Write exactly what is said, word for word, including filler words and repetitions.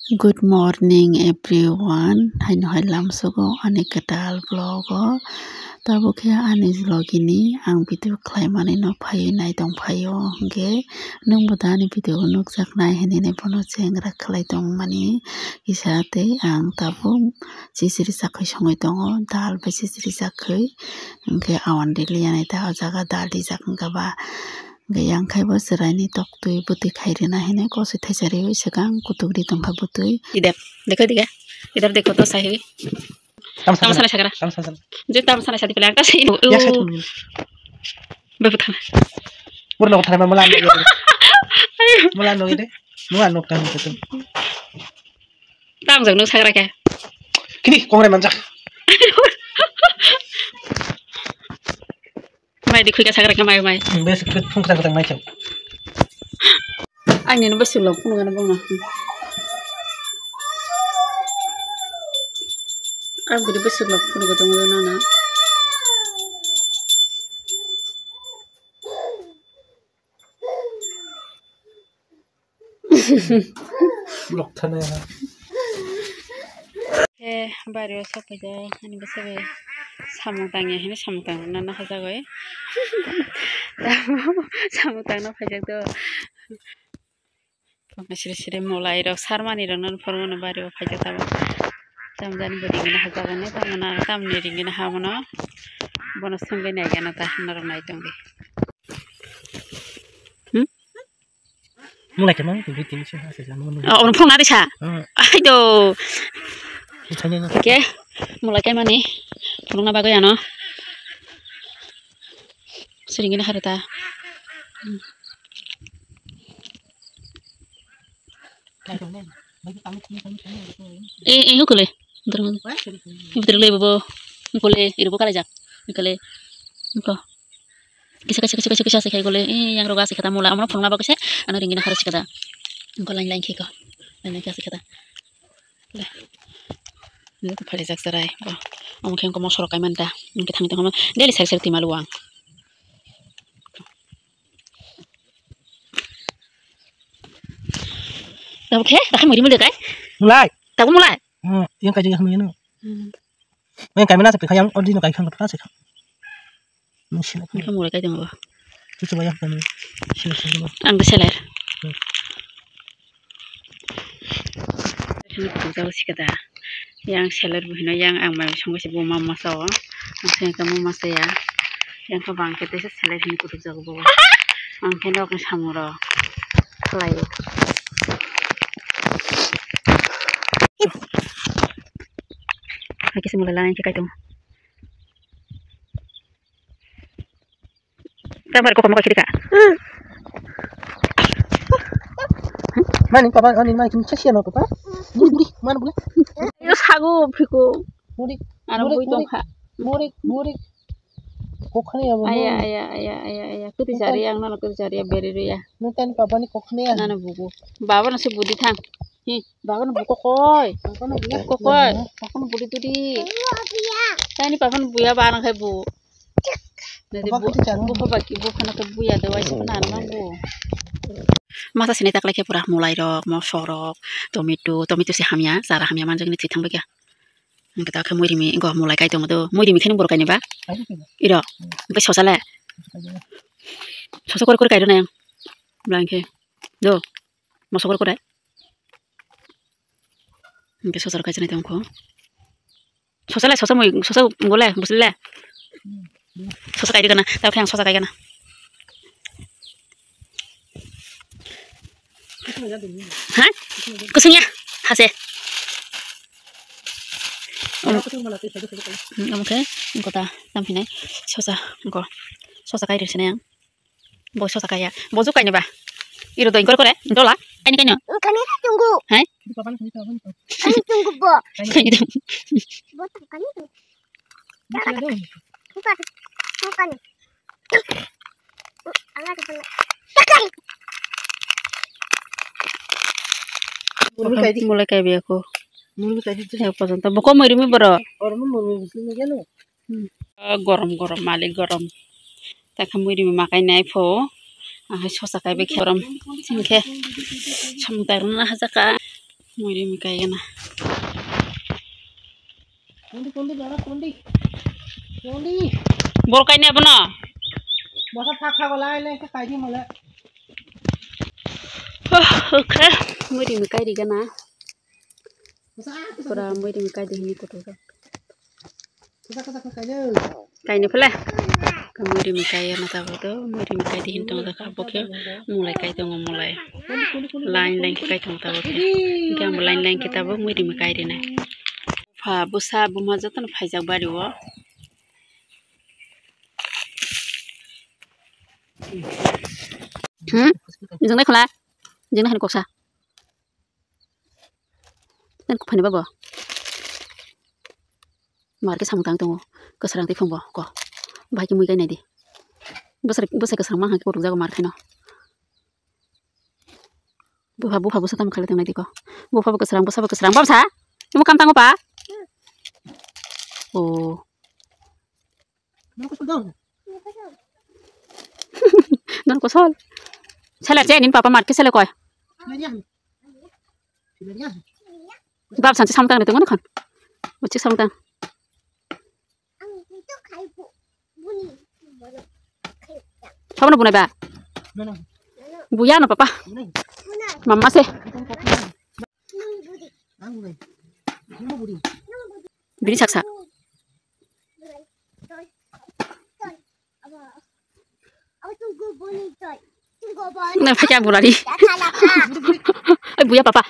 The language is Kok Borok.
Good morning everyone, haino hai lamsogo ani kwtal vlog o. Tabuk khe ani logi ni ang video khlai mani no phaiwi nai tong phaio, hwnkhe nwng bo da ani video o nukjak nai hinwi nai bono chengra khlai tong mani kisa tei ang tabuk chichiri chakhwi songwi tongo, dal bai chichiri chakhwi, hwnkhe awan rili ya nai ta o jaga dal rijak wngkha ba. Hwnkhe yang khai bo chwraini toktwi bwtwi khai rwna hinwi kosoi thaisa riwi swkang kutuk ri tongkha bwtwi. Idhar dekho, dekho, idhar dekho to sahi. Tamo sana, sana sakra. Tamo sana. Je tamo sana sadi pela ta sahi. Yak sai thumni. Babu thana. Pura logo thana mala no. Mala no ide. Mala no kan tu. Tamo jang no sakra khe. Kini kongre manjak. Mai di khuika sakra khe mai, mai. Bes phung khang khang mai chang. Ang nini bwswk lok phunukgana bongno. Ang bini bwswk lok phunugo tongwi nana. Lok thana ya. Khe bari o sok paijak ani bwswk bai samung tangya hinwi samung tangna nahajagwi. Samung tangna phaijak do. Siri siri mwlai rok sarmani rok no phormani bari o phaijak tabuk. Tamjani bo ringwi nahajagani tamni ringwi naha bono. Bono swngwi naikhe ta norok nai tongdi. Hmm? Mulai khe mang tini tini sing hasa jama. Oh, ono phone nari sa. Hmm. Ai do. Bwsani no. Oke. Mulai khe mani phone na bagwi ano. Siringina harita. Hmm. Eh, eh, hukule. Betul le bobo. Hukule, irubo kala jak. Hukule. Huko. Kisa, kisa, kisa, kisa, kisa, kisa, kisa, kule. Eh, yang roga sikata mula. Amno phone ma bakise. Ano ringina harus sikata. Huko lain, lain kiko. Lain, lain kiko sikata. Le. Ini tuh pada jak serai. Bo. Omo khe huko mosoro kai manta. Ini kita ngitung daily sari sari timalu ang. Tabuk khe, dakhai muri muli kai? Mulai. Tabuk mulai? Hmm, yang kaji yang menu. Hmm. Yang kami nasa pikha yang odi no kai khang kata sih. Nasi nak. Ini mulai kai tengok. Cucu bayar kami. Sila sila. Ang seler. Hmm. Ini puja usi kata. Yang seler buhino yang ang mai songko si buma masa o. Ang sini kamu masa ya. Yang kebang kita sih seler ini kutuk jago bawa. Ang kena aku samuro. Kelayu. Lagi semula lain kita itu. Tambar kok mau kiri kak? Mani papa, mani mani kini sesi ano papa? Buri buri, mana bule? Yo sagu phiko. Buri. Aro buri, bui tongkha. Buri buri. Kokhani ya bulu. Aya aya aya aya aya. Kuti jari yang nana kuti jari ya beri ya. Nutani papa ni kokhani ya. Nana bugu. Baba nasi budi thang. Hi, baba ni buko koi. Baba ni buko koi. Baba ni budi tudi. Tani papa ni buya barang khai bu. Jadi bu, bu baki bu khana ke buya de wai sapa nana bu. Masa sini tak lagi pura mulai rok, mosok rok, tomato, tomato si hamya, sara hamya manjak ni thithang bagya. Engke ta khe muirimi go mulai kai tongo do. Muirimi khe nung borok kaini ba? Iro. Engke sosa le. Sosa kore kore kai rw nai ang. Bwla engke. Do. Moso kore kore. Engke sosa rok kai chwnai tongkho. Sosa le sosa mui sosa gole busle. Sosa kai di gana. Ta khe ang sosa kai gana. Ha? Kusung ya? Hase. Omo khe, engko ta, tam hinai, sosa, engko, sosa kai rwsini ang. Bo sosa kaiya, bo juk kaini ba? Iro doi gor kore, dola, kaini kaino? Kami tunggu. Hai? Kami tunggu bo. Kaini tunggu. Bo tunggu kami tunggu. Mulai kai biya ko. Mulai kai di. Ya, pasan ta. Buko mori mi boro. Oro mo mori mi sini gelo. Hmm. Gorom, gorom, malik gorom. Ta khe muirimi makai nai pho. Ahai sosa kai be khe gorom. Sini khe. Samung tai rwna hajaka. Muiri mui kaigana. Kundi, kundi, dora, kundi. Kundi. Bor kaini abono? Bosa thak thak lai lai, khe kaidi mole. Oh, okay. Muiri mui kairigana. Bosa, ah, bosa, pura bosa. Muiri mui kaidi hini kutu. Kaini phle. Muiri mui kai na tabuk do, muiri mui kai di hin tong da kha bokhe, mulai kai tongo mulai. Line line kai tong tabuk khe. Hingke ang bo line line khe tabuk muiri mui kai rinai. Bupha, bwsa, buma jotono phaijak bari o. Hmm? Jeng nai khwla? Jeng nai khwla koksa. Nang kuphani babo. Mar khe samung tang tongo. Kwsrang twi phungbo ko. Bahai khe mui kai nai di. Bwsai, bwsai kwsrang ma hang khe kotok jago mar khe no. Bupha, bupha bwsa tamo khalai tong nai di ko. Bupha bo kwsrang, bwsa bo kwsrang. Bamsa? Imo kam tango pa? Oh. Nor kosol. Sele che nin papa mar khe sele koi. Bab sanse samtang ni tongo khon. Uchik samtang. Papa no bunai ba? Buya no papa. Mama se. Bini saksa. Na phaikya burari. Ai buya papa.